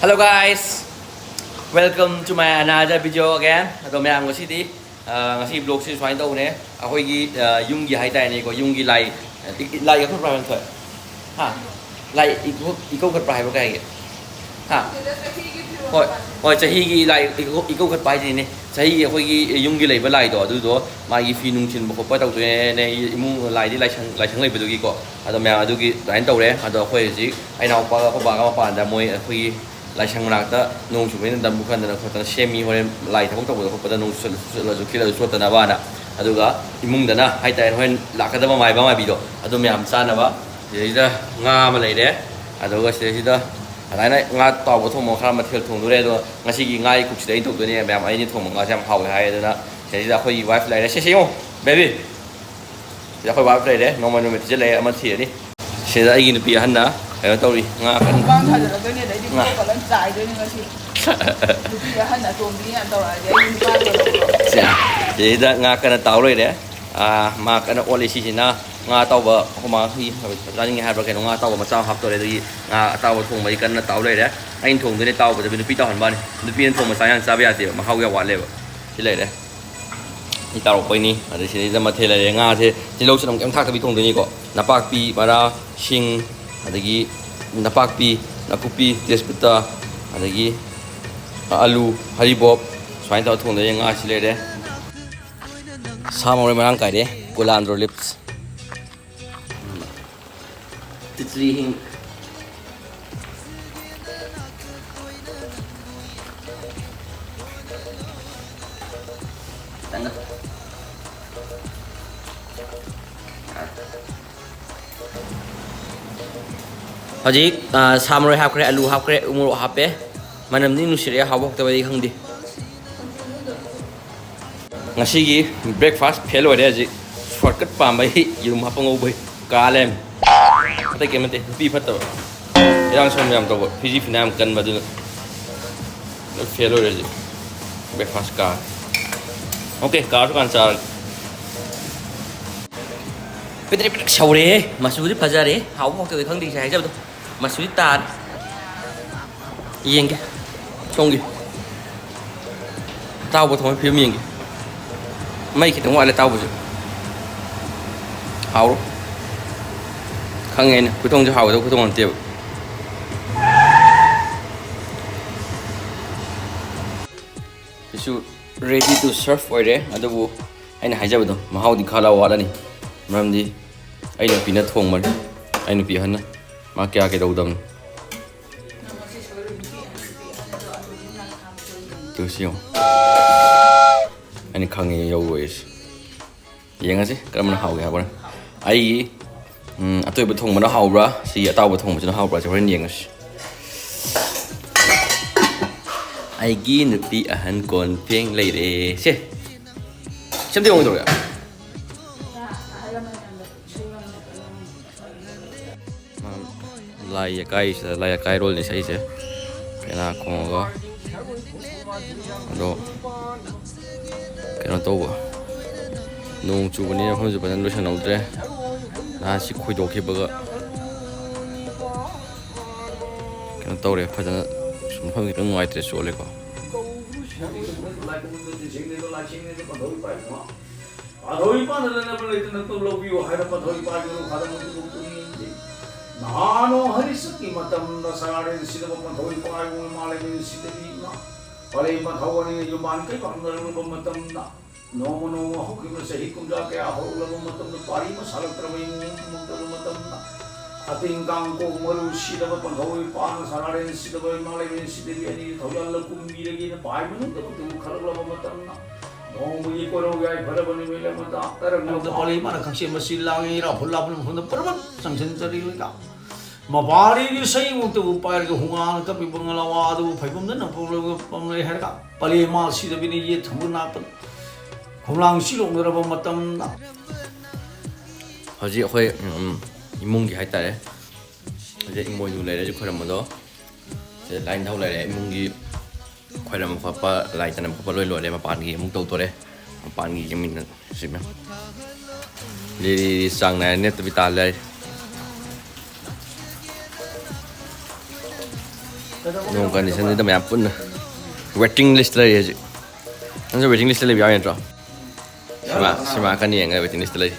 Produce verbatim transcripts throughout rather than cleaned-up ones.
Hello guys, welcome to my another video again. ꯑꯗꯣ ꯃꯌꯥꯝ, ꯉꯁꯤꯗꯤ, ꯑ, ꯉꯁꯤ vlogꯁꯤ ꯁꯨꯃꯥꯏꯅ ꯇꯧꯕꯅꯦ꯫ ꯑꯩꯈꯣꯏꯒꯤ, ꯑ, ꯌꯨꯝꯒꯤ ꯍꯥꯏꯇꯥꯔꯦꯅꯦꯀꯣ, ꯌꯨꯝꯒꯤ ꯂꯥꯏ, ꯂꯥꯏ ꯀꯠꯈꯠꯄ꯭ꯔꯥ ꯍꯥꯏꯕ ꯊꯣꯛꯑꯦ? ꯍꯥ? ꯂꯥꯏ ꯏꯀꯧ-, ꯏꯀꯧꯈꯠꯄ꯭ꯔꯥ ꯍꯥꯏꯕ ꯀꯩ ꯍꯥꯏꯒꯦ? ꯍꯥ? ꯍꯣꯏ, ꯍꯣꯏ, ꯆꯍꯤꯒꯤ ꯂꯥꯏ ꯏꯀꯧ-, ꯏꯀꯧꯈꯠꯄ ꯍꯥꯏꯗꯣꯏꯅꯦ꯫ ꯆꯍꯤꯒꯤ ꯑꯩꯈꯣꯏꯒꯤ ꯌꯨꯝꯒꯤ ꯂꯩꯕ ꯂꯥꯏꯗꯣ, ꯑꯗꯨꯗꯣ ꯃꯥꯒꯤ ꯐꯤ ꯅꯨꯡ ꯊꯤꯟꯕ ꯈꯣꯠꯄ ꯇꯧꯗꯣꯏꯅꯦ꯫ ꯏꯃꯨꯡ ꯂꯥꯏꯗꯤ ꯂꯥꯏꯁꯪ, ꯂꯥꯏꯁꯪ ꯂꯩꯕꯗꯨꯒꯤꯀꯣ꯫ ꯑꯗꯣ ꯃꯌꯥꯝ ꯑꯗꯨꯒꯤ ꯑꯗꯨꯃꯥꯏꯅ ꯇꯧꯔꯦ꯫ ꯑꯗꯣ ꯑꯩꯈꯣꯏ ꯍꯧꯖꯤꯛ ꯑꯩ ꯏꯅꯥꯎꯄꯥꯒ ꯑꯩꯈꯣꯏ ꯕꯥꯒ ꯃꯄꯥꯟꯗ ꯃꯣꯏ ꯑꯩꯈꯣꯏꯒꯤ ꯂꯥꯏꯁꯪ ꯃꯅꯥꯛꯇ ꯅꯣꯡ ꯆꯨꯕꯅꯤꯅ ꯗꯝꯕꯨꯔ ꯈꯟꯗꯅ ꯈꯣꯠꯇꯅ ꯁꯦꯝꯃꯤ꯫ ꯍꯣꯔꯦꯟ ꯂꯥꯏ ꯊꯕꯛ ꯇꯧꯕꯗ ꯈꯣꯠꯄꯗ ꯅꯣꯡ ꯆꯨꯁꯜꯂ-, ꯆꯨꯁꯜꯂꯁꯨ ꯈꯤꯠꯂꯁꯨ ꯆꯣꯠꯇꯅꯕꯅ꯫ ꯑꯗꯨꯒ ꯏꯃꯨꯡꯗꯅ ꯍꯥꯏꯇꯥꯔꯦ, ꯍꯣꯔꯦꯟ ꯂꯥꯛꯀꯗꯕ ꯃꯥꯏꯕ ꯃꯥꯏꯕꯤꯗꯣ, ꯑꯗꯨ ꯃꯌꯥꯝ ꯆꯥꯅꯕ꯫ ꯁꯤꯗꯩꯁꯤꯗ ꯉꯥ ꯑꯃ ꯂꯩꯔꯦ꯫ ꯑꯗꯨꯒ ꯁꯤꯗꯩꯁꯤꯗ ꯑꯗꯨꯃꯥꯏꯅ ꯉꯥ ꯇꯥꯎꯕ ꯊꯣꯡꯕ ꯈꯔ ꯃꯊꯦꯜ ꯊꯣꯡꯗꯣꯔꯦ꯫ ꯑꯗꯣ ꯉꯁꯤꯒꯤ ꯉꯥ ꯀꯨꯛꯁꯤꯗ ꯑꯩꯅ ꯇꯧꯗꯣꯏꯅꯦ ꯃꯌꯥꯝ꯫ ꯑꯩꯅ ꯊꯣꯡꯕ ꯉꯥꯁꯦ ꯌꯥꯝ ꯍꯥꯎꯋꯦ ꯍꯥꯏ꯫ ꯑꯗꯨꯅ ꯁꯤꯗꯩꯁꯤꯗ ꯑꯩꯈꯣꯏꯒꯤ ꯋꯥꯏꯐ ꯂꯩꯔꯦ꯫ ꯁꯦ, ꯁꯦ, ꯌꯦꯡꯉꯣ, ꯕꯦꯕꯤ꯫ ꯁꯤꯗ ꯑꯩꯈꯣꯏ ꯋꯥꯏꯐ ꯂꯩꯔꯦ꯫ ꯅꯣꯡꯃ ꯅꯣꯡꯃ ꯊꯤꯖꯤꯜꯂꯛꯑꯦ, ꯑꯃ ꯊꯤꯔꯅꯤ꯫ ꯁꯤꯗ ꯑꯩꯒꯤ ꯅꯨꯄꯤ ꯑꯍꯟꯅ ꯀꯩꯅꯣ ꯇꯧꯔꯤ, ꯉꯥ ꯀꯟꯅ, ꯈꯨꯕꯥꯡ ꯊꯥꯖꯤꯜꯂꯛꯇꯣꯏꯅꯦ, ꯑꯗꯩꯗꯤ ꯉꯥ꯫ ꯈꯨꯗꯣꯞꯀ ꯂꯣꯏ ꯆꯥꯏꯗꯣꯏꯅꯦ ꯉꯁꯤ꯫ ꯅꯨꯄꯤ ꯑꯍꯟ ꯑꯇꯣꯝꯕꯤꯅ ꯌꯥꯝ ꯇꯧꯔꯛꯑꯗꯤ ꯑꯩ ꯅꯨꯄꯥ ꯊꯣꯛꯂꯛꯄ꯭ꯔꯣ? ꯁꯦ, ꯁꯤꯗ ꯉꯥ ꯀꯟꯅ ꯇꯥꯎ ꯂꯣꯏꯔꯦ꯫ ꯑꯥ, ꯃꯥ ꯀꯟꯅ ꯑꯣꯠꯂꯤ꯫ ꯁꯤꯁꯤꯅ ꯉꯥ ꯑꯇꯥꯎꯕ, ꯑꯩꯈꯣꯏ ꯃꯥ ꯍꯨꯏ ꯆꯥꯅꯤꯡꯉꯦ ꯍꯥꯏꯕ꯭ꯔꯥ ꯀꯩꯅꯣ, ꯉꯥ ꯑꯇꯥꯎꯕ ꯃꯆꯥ ꯑꯃ ꯍꯥꯞꯇꯣꯔꯦ꯫ ꯑꯗꯨꯒꯤ ꯉꯥ ꯑꯇꯥꯎꯕ ꯊꯣꯡꯕꯒꯤ ꯀꯟꯅ ꯇꯥꯎ ꯂꯩꯔꯦ꯫ ꯑꯩꯅ ꯊꯣꯡꯗꯣꯏꯅꯦ ꯇꯥꯎꯕꯗꯕꯨ, ꯅꯨꯄꯤ ꯇꯥꯎꯍꯟꯕꯅꯤ꯫ ꯅꯨꯄꯤꯅ ꯊꯣꯡꯕ ꯆꯥꯛ ꯌꯥꯝ ꯆꯥꯕ ꯌꯥꯗꯦꯕ, ꯃꯍꯥꯎ ꯌꯥꯝ ꯋꯥꯠꯂꯦꯕ꯫ ꯁꯤ ꯂꯩꯔꯦ꯫ ꯁꯤ ꯇꯥꯎꯔꯛꯄꯩꯅꯤ꯫ ꯑꯗꯩ ꯁꯤꯗꯩꯗ ꯃꯊꯦꯜ ꯂꯩꯔꯦ꯫ ꯉꯥꯁꯦ ꯇꯤꯜꯍꯧ ꯆꯅꯝ ꯀꯩꯝ ꯊꯥꯛꯇꯕꯤ ꯊꯣꯡꯗꯣꯏꯅꯤꯀꯣ꯫ ꯅꯄꯥꯛꯄꯤ, ꯃꯔꯥ, ꯁꯤꯡ, ꯑꯗꯒꯤ ꯅꯄꯥꯛꯄꯤ, ꯅꯥꯀꯨꯞꯄꯤ, ꯇꯦꯖꯄꯇꯥ, ꯑꯗꯒꯤ ꯑꯂꯨ, ꯍꯔꯤꯕꯣꯞ, ꯁꯨꯃꯥꯏꯅ ꯇꯧꯔ ꯊꯣꯡꯗꯣꯏꯅꯦ꯫ ꯉꯥꯁꯤ ꯂꯩꯔꯦ꯫ ꯁꯥ ꯃꯔꯣꯏ ꯃꯔꯥꯡ ꯀꯥꯏꯔꯦ꯫ Coriander leaves꯫ ꯇꯤꯇ꯭ꯔꯤ ꯍꯤꯡ꯫ ꯍꯧꯖꯤꯛ, ꯑ, ꯁꯥ ꯃꯔꯣꯏ ꯍꯥꯞꯈ꯭ꯔꯦ, ꯑꯂꯨ ꯍꯥꯞꯈ꯭ꯔꯦ, ꯎ ꯃꯣꯔꯣꯛ ꯍꯥꯞꯄꯦ꯫ ꯃꯅꯝꯗꯤ ꯅꯨꯡꯁꯤꯔꯛꯑꯦ, ꯍꯥꯎꯕ ꯍꯥꯎꯇꯕꯗꯤ ꯈꯪꯗꯦ꯫ ꯉꯁꯤꯒꯤ breakfast fail ꯑꯣꯏꯔꯦ꯫ ꯍꯧꯖꯤꯛ shortcut ꯄꯥꯝꯕꯩ ꯌꯦꯔꯨꯝ ꯍꯥꯞꯄ ꯉꯧꯕꯩ ꯀꯥ ꯂꯩꯔꯝꯃꯦ꯫ ꯑꯇꯩ ꯀꯩꯝ ꯅꯠꯇꯦ, ꯅꯨꯄꯤ ꯐꯠꯇꯕ, ꯏꯔꯥꯡ ꯁꯣꯟꯕ ꯌꯥꯝ ꯇꯧꯕ, ꯐꯤꯖꯤ ꯐꯤꯅꯥ ꯌꯥꯝ ꯀꯟꯕ, ꯑꯗꯨꯅ ꯂꯣꯏ fail ꯑꯣꯏꯔꯦ ꯍꯧꯖꯤꯛ꯫ Breakfast ꯀꯥ꯫ Okay, ꯀꯥꯔꯁꯨ ꯀꯥꯟ ꯆꯥꯔꯒꯦ꯫ ꯄꯤꯗ꯭ꯔꯤꯛ ꯄꯤꯗ꯭ꯔꯤꯛ ꯁꯧꯔꯦꯍꯦ꯫ ꯃꯆꯨꯗꯤ ꯐꯖꯔꯦ꯫ ꯍꯥꯎꯕ ꯍꯥꯎꯇꯕꯗꯤ ꯈꯪꯗꯦ, ꯉꯁꯥꯏ ꯍꯥꯏꯖꯕꯗꯣ꯫ ꯃꯆꯨꯗꯤ ꯇꯥꯔꯦ꯫ ꯌꯦꯡꯒꯦ ꯁꯣꯝꯒꯤ ꯑꯇꯥꯎꯕ ꯊꯣꯡꯕꯒꯤ ꯐꯤꯕꯝ ꯌꯦꯡꯒꯦ꯫ ꯃꯩ ꯈꯤꯇꯪ ꯋꯥꯠꯂꯦ ꯑꯇꯥꯎꯕꯁꯨ꯫ ꯍꯥꯎꯔꯣ꯫ ꯈꯪꯉꯦ ꯑꯩꯅ ꯈꯨꯊꯣꯡꯁꯦ ꯍꯥꯎꯒꯗꯕ ꯈꯨꯊꯣꯡ ꯅꯠꯇꯦꯕ꯫ ꯁꯤꯁꯨ ready to serve ꯑꯣꯏꯔꯦ, ꯑꯗꯨꯕꯨ ꯑꯩꯅ ꯍꯥꯏꯖꯕꯗꯣ ꯃꯍꯥꯎꯗꯤ ꯈꯔ ꯋꯥꯠꯂꯅꯤ, ꯃꯔꯝꯗꯤ ꯑꯩ ꯅꯨꯄꯤꯅ ꯊꯣꯡꯕꯅꯤ꯫ ꯑꯩ ꯅꯨꯄꯤ ꯑꯍꯟꯅ ꯃꯥ ꯀꯌꯥ ꯀꯩꯗꯧꯗꯕꯅꯤ꯫ ꯇꯨ ꯁꯤ ꯌꯦꯡꯉꯣ꯫ ꯑꯩꯅ ꯈꯪꯉꯦ ꯌꯧꯔꯣꯏꯁꯦ꯫ ꯌꯦꯡꯉꯁꯤ ꯀꯔꯝꯕꯅ ꯍꯥꯎꯒꯦ ꯍꯥꯏꯕ꯫ ꯑꯩꯒꯤ, ꯎꯝ, ꯑꯇꯣꯏꯕ ꯊꯣꯡꯕꯅ ꯍꯥꯎꯕ꯭ꯔꯥ, ꯁꯤ ꯑꯇꯥꯎꯕ ꯊꯣꯡꯕꯁꯤꯅ ꯍꯥꯎꯕ꯭ꯔꯥ, ꯁꯤ ꯍꯣꯔꯦꯟ ꯌꯦꯡꯉꯁꯤ꯫ ꯑꯩꯒꯤ ꯅꯨꯄꯤ ꯑꯍꯟ ꯀꯣꯟ ꯐꯦꯡ ꯂꯩꯔꯦ꯫ ꯁꯦ, ꯁꯦꯝꯗ ꯌꯦꯡꯉꯨꯗꯧꯔꯦ꯫ ꯂꯥꯏ ꯑꯀꯥꯏꯁꯤꯗ, ꯂꯥꯏ ꯑꯀꯥꯏꯔꯣꯜꯅꯤ ꯏꯁꯩꯁꯦ꯫ ꯄꯦꯅꯥ ꯈꯣꯡꯉꯒ꯫ ꯑꯗꯣ ꯀꯩꯅꯣ ꯇꯧꯕ, ꯅꯣꯡ ꯆꯨꯕꯅꯤꯅ ꯃꯐꯝꯁꯨ ꯐꯖꯅ ꯂꯣꯏꯁꯟꯍꯧꯗ꯭ꯔꯦ꯫ ꯅꯍꯥꯟ ꯁꯤ ꯈꯣꯏꯗꯣꯛꯈꯤꯕꯒ ꯀꯩꯅꯣ ꯇꯧꯔꯦ, ꯐꯖꯅ ꯃꯐꯝ ꯈꯤꯇꯪ ꯅꯨꯡꯉꯥꯏꯇ꯭ꯔꯦ, ꯆꯣꯠꯂꯦꯀꯣ꯫ ꯄꯥꯟꯊꯣꯏ ꯏꯄꯥꯅ ꯂꯩꯅꯕ ꯂꯩꯇꯅ ꯇꯨ ꯂꯧꯕꯤꯌꯨ ꯍꯥꯏꯔ ꯄꯥꯟꯊꯣꯏ ꯏꯄꯥꯒꯤ ꯂꯧꯈꯥꯗ ꯃꯗꯨꯕꯨ ꯄꯨꯛꯅꯤꯡ ꯅꯍꯥꯅꯣ ꯍꯔꯤꯁꯛꯀꯤ ꯃꯇꯝꯗ ꯁꯅꯥꯔꯦꯟ ꯁꯤꯗꯕ ꯄꯥꯟꯊꯣꯏ ꯏꯄꯥ ꯏꯕꯨꯡ ꯃꯥꯂꯦꯝ ꯁꯤꯗꯕꯤ ꯏꯃꯥ ꯄꯔꯦꯡ ꯄꯥꯟꯊꯧ ꯑꯅꯤꯅ ꯌꯨꯝꯕꯥꯟ ꯀꯩꯕꯥꯛꯅꯔꯨꯔꯕ ꯃꯇꯝꯗ ꯅꯣꯡꯃ ꯅꯣꯡꯃ ꯍꯧꯈꯤꯕ ꯆꯍꯤ ꯀꯨꯟꯊ꯭ꯔꯥ ꯀꯌꯥ ꯍꯧꯔꯛꯂꯕ ꯃꯇꯝꯗ ꯄꯥꯔꯤ ꯑꯃ ꯁꯥꯠꯂꯛꯇ꯭ꯔꯕ ꯏꯃꯨꯡ ꯑꯃ ꯊꯣꯛꯂꯛꯇ꯭ꯔꯕ ꯃꯇꯝꯗ ꯑꯇꯤꯡ ꯀꯥꯡ ꯀꯣꯛ ꯃꯔꯨ ꯁꯤꯗꯕ ꯄꯥꯟꯊꯧ ꯏꯄꯥꯅ ꯁꯅꯥꯔꯦꯟ ꯁꯤꯗꯕ ꯏꯃꯥ ꯂꯩꯔꯦꯟ ꯁꯤꯗꯕꯤ ꯑꯅꯤꯒꯤ ꯊꯧꯖꯥꯜꯗ ꯀꯨꯝꯕꯤꯔꯒꯦꯅ ꯄꯥꯏ ꯃꯅꯨꯡꯗ ꯃꯇꯨꯡ ꯈꯜꯂꯛꯂꯕ ꯃꯇꯝꯗ ꯅꯣꯡꯃꯒꯤ ꯀꯣꯏꯔꯧ ꯌꯥꯏꯐꯔꯕ ꯅꯨꯃꯤꯠ ꯑꯃꯗ ꯇꯔꯪ ꯃꯗ ꯄꯥꯂꯤ ꯃꯥꯅ ꯈꯪꯁꯦ ꯃꯁꯤ ꯂꯥꯡꯉꯤ ꯏꯔꯥ ꯐꯨꯜ ꯂꯥꯛꯄ ꯃꯐꯝꯗ ꯄꯨꯔꯃꯠ ꯆꯪꯁꯤꯟꯖꯔꯤ ꯂꯩꯀꯥ ꯃꯄꯥꯔꯤꯒꯤ ꯏꯁꯩꯃꯨꯛꯇꯕꯨ ꯄꯥꯏꯔꯒ ꯍꯨꯉꯥꯡꯅ ꯀꯞꯄꯤꯕ ꯉꯂꯥꯋꯥꯗꯨꯕꯨ ꯐꯩꯐꯝꯗ ꯅꯝꯐꯝꯂꯒ ꯄꯝꯂꯩ ꯍꯥꯏꯔꯒ ꯄꯂꯦ ꯃꯥ ꯁꯤꯗꯕꯤꯅ ꯌꯦꯠ ꯊꯪꯕ ꯅꯥꯄꯟ ꯈꯣꯡꯂꯥꯡ ꯁꯤꯂꯣꯛꯅꯔꯕ ꯃꯇꯝꯗ ꯍꯧꯖꯤꯛ ꯑꯩꯈꯣꯏ, ꯎꯝ, ꯏꯃꯨꯡꯒꯤ ꯍꯥꯏꯇꯥꯔꯦ, ꯍꯧꯖꯤꯛ ꯏꯃꯣꯏꯅꯨ ꯂꯩꯔꯦ, ꯍꯧꯖꯤꯛ ꯈꯣꯏꯔꯝꯕꯗꯣ꯫ ꯁꯤꯗ ꯂꯥꯏ ꯅꯤꯡꯊꯧ ꯂꯩꯔꯦ, ꯏꯃꯨꯡꯒꯤ ꯈꯣꯏꯔꯝꯕ ꯈꯣꯠꯄ, ꯂꯥꯏ ꯇꯅꯕ ꯈꯣꯠꯄ ꯂꯣꯏ ꯂꯣꯏꯔꯦ꯫ ꯃꯄꯥꯟꯒꯤ ꯑꯃꯨꯛ ꯇꯧꯗꯣꯔꯦ꯫ ꯃꯄꯥꯟꯒꯤ ꯌꯦꯡꯃꯤꯟꯅꯁꯤ ꯃꯌꯥꯝ꯫ ꯂꯤꯔꯤ ꯆꯥꯡ ꯅꯥꯏꯅ ꯅꯦꯠꯇꯕꯤ ꯇꯥ ꯂꯩꯔꯦ꯫ ꯅꯣꯡ ꯀꯟꯗꯤꯁꯟꯁꯤꯗ ꯃꯌꯥꯝ ꯄꯨꯟꯅ ꯋꯦꯇꯤꯡ ꯂꯤꯁꯇ ꯂꯩꯔꯤ ꯍꯧꯖꯤꯛ꯫ ꯅꯪꯁꯨ ꯋꯦꯇꯤꯡ ꯂꯤꯁꯇ ꯂꯩꯕ ꯌꯥꯎꯔꯤ ꯅꯠꯇ꯭ꯔꯣ? ꯁꯤꯃꯥ, ꯁꯤꯃꯥ ꯀꯟꯅ ꯌꯦꯡꯉꯒ ꯋꯦꯇꯤꯡ ꯂꯤꯁꯇ ꯂꯩꯔꯤ꯫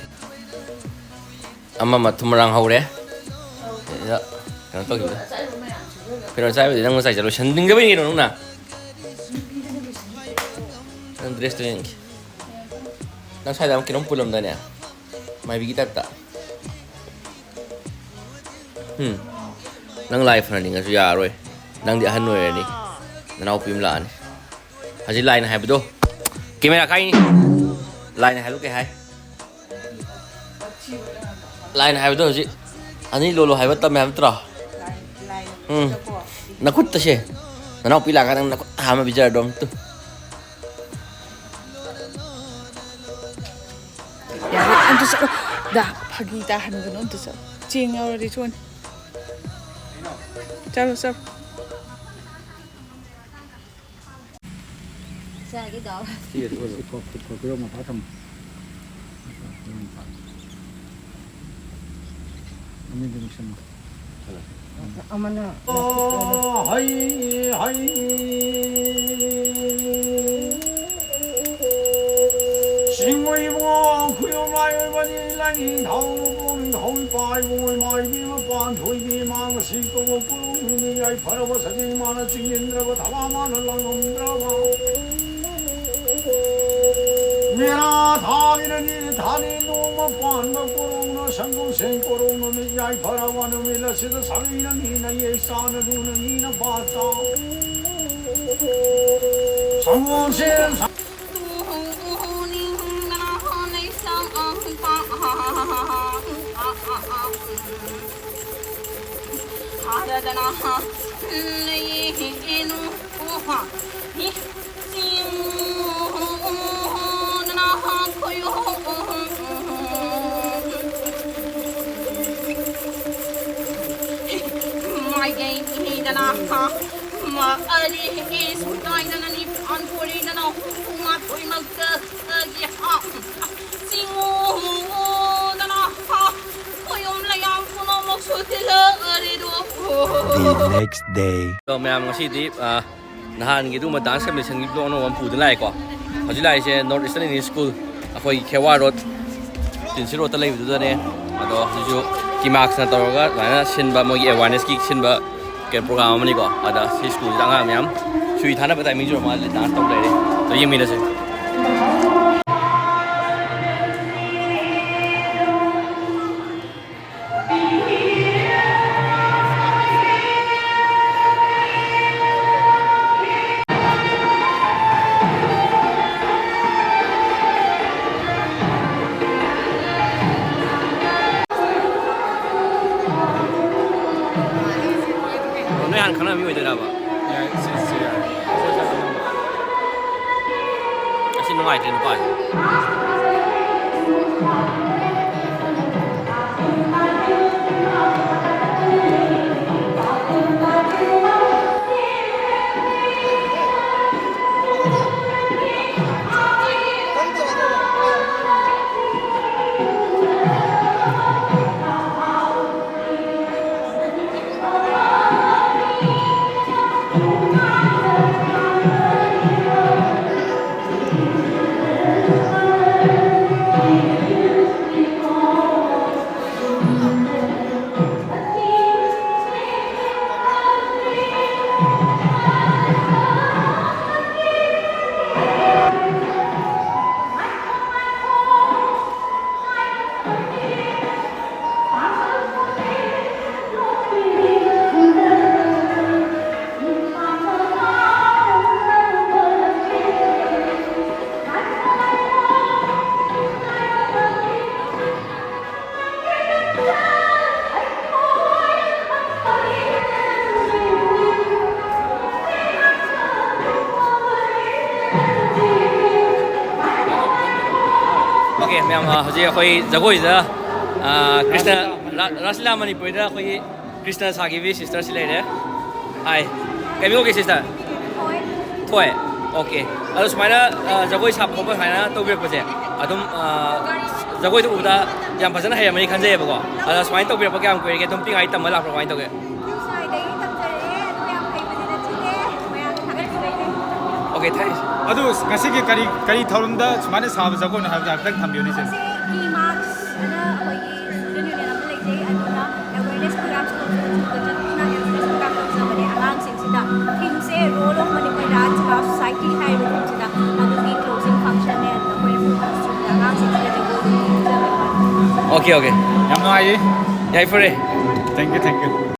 ꯑꯃ ꯃꯊꯨꯝ ꯃꯔꯥꯡ ꯍꯧꯔꯦ꯫ ꯁꯤꯗ ꯀꯩꯅꯣ ꯇꯧꯈꯤꯕꯗꯣ꯫ ꯀꯩꯅꯣ ꯆꯥꯏꯕꯗꯤ ꯅꯪ ꯉꯁꯥꯏ ꯆꯠꯂꯣꯏꯁꯟꯅꯤꯡꯗꯕꯩꯅꯤ ꯀꯩꯅꯣ ꯅꯪꯅ꯫ ꯅꯪ ꯗ꯭ꯔꯦꯁꯇꯣ ꯌꯦꯡꯒꯦ꯫ ꯅꯪ ꯁ꯭ꯋꯥꯏꯗ ꯑꯃ ꯀꯩꯅꯣꯝ ꯄꯨꯜꯂꯝꯗꯥꯏꯅꯦ? ꯃꯥꯏꯕꯤꯒꯤ ꯇꯥꯏꯞꯇ꯫ ꯎꯝ꯫ ꯅꯪ ꯂꯥꯏ ꯐꯅꯅꯤꯡꯉꯁꯨ ꯌꯥꯔꯔꯣꯏ꯫ ꯅꯪꯗꯤ ꯑꯍꯟ ꯑꯣꯏꯔꯅꯤ꯫ ꯅꯅꯥꯎꯄꯤ ꯑꯃ ꯂꯥꯛꯑꯅꯤ꯫ ꯍꯧꯖꯤꯛ ꯂꯥꯏꯅ ꯍꯥꯏꯕꯗꯣ꯫ ꯀꯦꯃꯦꯔꯥ ꯀꯥꯏꯅꯤ꯫ ꯂꯥꯏꯅ ꯍꯥꯏꯕꯗꯣ ꯀꯩ ꯍꯥꯏ? ꯂꯥꯏꯅ ꯍꯥꯏꯕꯗꯣ ꯍꯧꯖꯤꯛ ꯑꯅꯤ ꯂꯣꯜꯂꯣ ꯍꯥꯏꯕ ꯇꯝꯃꯦ ꯍꯥꯏꯕ ꯅꯠꯇ꯭ꯔꯣ? ꯎꯝ꯫ ꯅꯈꯨꯠꯇ ꯁꯦ꯫ ꯅꯅꯥꯎꯄꯤ ꯂꯥꯛꯑꯀꯥꯟꯗ ꯅꯪ ꯅꯈꯨꯠ ꯍꯥꯝꯃ ꯄꯤꯖꯔꯗꯣ ꯑꯝꯇ꯫ ꯌꯥꯔꯦ, ꯑꯝꯇ ꯆꯠꯂꯣ꯫ ꯗꯥ, ꯐꯥꯒꯤ ꯇꯥꯍꯟꯒꯅꯨ, ꯑꯝꯇ ꯆꯠꯂꯣ꯫ ꯆꯦꯡ ꯌꯥꯎꯔꯗꯤ ꯆꯣꯟ꯫ ꯆꯠꯂꯣ, ꯆꯠꯂꯣ꯫ ꯆꯥꯒꯦ ꯇꯧ꯫ ꯁꯤ ꯀꯣ-, ꯀꯣ-, ꯀꯣꯏꯔꯣꯡ ꯃꯄꯥ ꯊꯝꯃꯣ꯫ ꯑꯃꯗꯤ ꯂꯣꯏꯁꯜꯂꯣ꯫ ꯑꯃꯅ ꯍꯩ, ꯍꯩ꯫ ꯆꯤꯡꯃꯩ ꯏꯕꯨꯡꯉꯣ ꯈꯨꯌꯣꯝ ꯂꯥꯏ ꯑꯣꯏꯕꯅꯤ, ꯂꯥꯏꯅꯤꯡꯊꯧ ꯃꯄꯣꯛ ꯅꯤꯡꯊꯧ ꯏꯄꯥ ꯏꯕꯨꯡꯉꯣ ꯏꯃꯥ ꯏꯕꯦꯝꯃ ꯄꯥꯟ ꯊꯣꯏꯕꯤ ꯏꯃꯥ ꯉꯁꯤ ꯀꯧꯕ ꯄꯨꯔꯨꯝ ꯅꯨꯃꯤꯠ ꯌꯥꯏꯐꯔꯕ ꯁꯖꯤꯡ ꯃꯥꯅ ꯆꯤꯡꯁꯤꯟꯗ꯭ꯔꯕ ꯊꯕꯥ ꯃꯥꯅ ꯂꯥꯡꯂꯝꯗ꯭ꯔꯕ ꯃꯦꯔꯥ ꯊꯥꯒꯤꯔꯅꯤ ꯊꯥꯅꯤ ꯅꯣꯡꯃ ꯄꯥꯟꯕ ꯀꯣꯔꯧꯅ ꯁꯪꯒꯣꯜꯁꯦꯟ ꯀꯣꯔꯧ ꯅꯨꯃꯤꯠ ꯌꯥꯏꯐꯔꯕ ꯅꯨꯃꯤꯠ ꯑꯁꯤꯗ ꯁꯥꯕꯤꯅ ꯃꯤꯅ ꯌꯦꯛ ꯆꯥꯅꯗꯨꯅ ꯃꯤꯅ ꯄꯥ ꯆꯥꯎ ꯁꯪꯒꯣꯜꯁꯦꯟ ꯃꯥꯏꯀꯩ ꯄꯤꯗꯅ, ꯃꯥ ꯑꯅꯤ ꯁꯨꯝ ꯀꯥꯏꯗꯅ ꯅꯤꯄꯥꯟ ꯀꯣꯔꯤꯗꯅ ꯍꯨꯝꯐꯨꯃꯥꯊꯣꯏꯃꯛꯇꯒꯤ ꯆꯤꯡꯉꯨꯗꯅ, ꯈꯣꯌꯨꯝ ꯂꯩꯌꯥꯝ ꯄꯨꯝꯅꯃꯛꯁꯨ ꯊꯤꯜꯂꯛꯂꯔꯤꯗꯣ꯫ The next day. ꯑꯗꯣ ꯃꯌꯥꯝ, ꯉꯁꯤꯗꯤ ꯑ, ꯅꯍꯥꯟꯒꯤ ꯑꯗꯨꯒꯨꯝꯕ dance competitionꯒꯤ vlog ꯑꯅꯧꯕ ꯑꯃ ꯄꯨꯗꯅ ꯂꯥꯛꯑꯦꯀꯣ꯫ ꯍꯧꯖꯤꯛ ꯂꯥꯛꯏꯁꯦ North Eastern English School, ꯑꯩꯈꯣꯏꯒꯤ ꯈꯦꯋꯥ ꯔꯣꯗ ꯇꯤꯟꯁꯤ ꯔꯣꯗꯇ ꯂꯩꯕꯗꯨꯗꯅꯦ꯫ ꯑꯗꯣ ꯍꯧꯖꯤꯛꯁꯨ ꯀꯤꯃꯥꯛꯁꯅ ꯇꯧꯔꯒ ꯑꯗꯨꯃꯥꯏꯅ ꯁꯤꯟꯕ, ꯃꯣꯏꯒꯤ awarenessꯀꯤ ꯁꯤꯟꯕ ꯀꯩꯅꯣ program ꯑꯃꯅꯤꯀꯣ꯫ ꯑꯗ ꯁꯤ schoolꯁꯤꯗ ꯑꯉꯥꯡ ꯃꯌꯥꯝ ꯁꯨꯏ ꯊꯥꯅꯕ timingꯁꯨ ꯑꯣꯏꯔ ꯃꯥꯜꯂꯦ, dance ꯇꯧ ꯂꯩꯔꯦ꯫ ꯑꯗꯣ ꯌꯦꯡꯃꯤꯟꯅꯁꯦ꯫ ꯅꯣꯏ ꯍꯥꯟꯅ ꯈꯪꯅꯕ ꯃꯤ ꯑꯣꯏꯗꯣꯏꯔꯕ? ꯌꯥꯏ, ꯁꯤ, ꯁꯤ ꯌꯥꯏ꯫ ꯑꯁꯤ ꯅꯨꯡꯉꯥꯏꯇ꯭ꯔꯦ ꯅꯨꯄꯥꯁꯦ꯫ Okay, ꯃꯌꯥꯝ, ꯑ, ꯍꯧꯖꯤꯛ ꯑꯩꯈꯣꯏ ꯖꯒꯣꯏꯁꯤꯗ, ꯑ, ꯀ꯭ꯔꯤꯁꯅ, ꯔꯥ-, ꯔꯥꯁꯂꯤꯂꯥ ꯃꯅꯤꯄꯨꯔꯤꯗ ꯑꯩꯈꯣꯏꯒꯤ ꯀ꯭ꯔꯤꯁꯅ ꯁꯥꯈꯤꯕꯤ sister ꯁꯤ ꯂꯩꯔꯦ꯫ Hi, ꯀꯩ ꯃꯤꯡ ꯀꯧꯒꯦ sister? ꯊꯣꯏ꯫ Okay꯫ ꯑꯗꯣ ꯁꯨꯃꯥꯏꯅ, ꯑ, ꯖꯒꯣꯏ ꯁꯥꯕ ꯈꯣꯠꯄ ꯁꯨꯃꯥꯏꯅ ꯇꯧꯕꯤꯔꯛꯄꯁꯦ ꯑꯗꯨꯝ, ꯑ, ꯖꯒꯣꯏꯗꯣ ꯎꯕꯗ ꯌꯥꯝ ꯐꯖꯅ ꯍꯩꯔꯝꯃꯅꯤ ꯈꯟꯖꯩꯌꯦꯕꯀꯣ꯫ ꯑꯗꯣ ꯁꯨꯃꯥꯏꯅ ꯇꯧꯕꯤꯔꯛꯄ ꯀꯌꯥꯝ ꯀꯨꯏꯔꯒꯦ? ꯑꯗꯨꯝ ꯄꯤꯛꯏꯉꯩ ꯇꯝꯕ ꯂꯥꯛꯄ꯭ꯔꯥ, ꯀꯃꯥꯏꯅ ꯇꯧꯒꯦ? Okay, thanks. ꯑꯗꯨ ꯉꯁꯤꯒꯤ ꯀꯔꯤ ꯀꯔꯤ ꯊꯧꯔꯝꯗ ꯁꯨꯃꯥꯏꯅ ꯁꯥꯕ ꯖꯒꯣꯏꯅꯣ ꯍꯥꯏꯕꯗꯣ ꯍꯥꯏꯐꯦꯠꯇꯪ ꯊꯝꯕꯤꯌꯨꯅꯦ, ꯏꯆꯦ꯫ ꯉꯁꯤ ꯀꯤ ꯃꯥꯔꯆ ꯑꯅ ꯑꯩꯈꯣꯏꯒꯤ ꯁ꯭ꯇꯨꯗꯦꯟꯠ ꯌꯨꯅꯤꯌꯟ ꯑꯃ ꯂꯩꯖꯩ, ꯑꯗꯨꯅ ꯑꯦꯋꯦꯔꯅꯦꯁ ꯄ꯭ꯔꯣꯒ꯭ꯔꯥꯝꯁ ꯇꯧꯖꯕꯅꯦ, ꯑꯉꯥꯡꯁꯤꯡꯁꯤꯗ꯫ ꯊꯤꯝꯁꯦ Role of Manipuri Dance in Our Society ꯍꯥꯏꯔꯤꯕ ꯊꯤꯝꯁꯤꯗ, ꯑꯗꯨꯒꯤ ꯀ꯭ꯂꯣꯖꯤꯡ ꯐꯪꯁꯟꯅꯦ꯫ ꯑꯗꯨꯅ ꯑꯩꯈꯣꯏꯅ ꯐꯣꯀꯁ ꯑꯉꯥꯡꯁꯤꯡꯁꯤꯗ ꯖꯒꯣꯏ ꯄꯤꯖꯕꯅꯦ꯫ Okay, okay. ꯌꯥꯝ ꯅꯨꯡꯉꯥꯏꯌꯦ꯫ ꯌꯥꯏꯐꯔꯦ꯫ Thank you, thank you.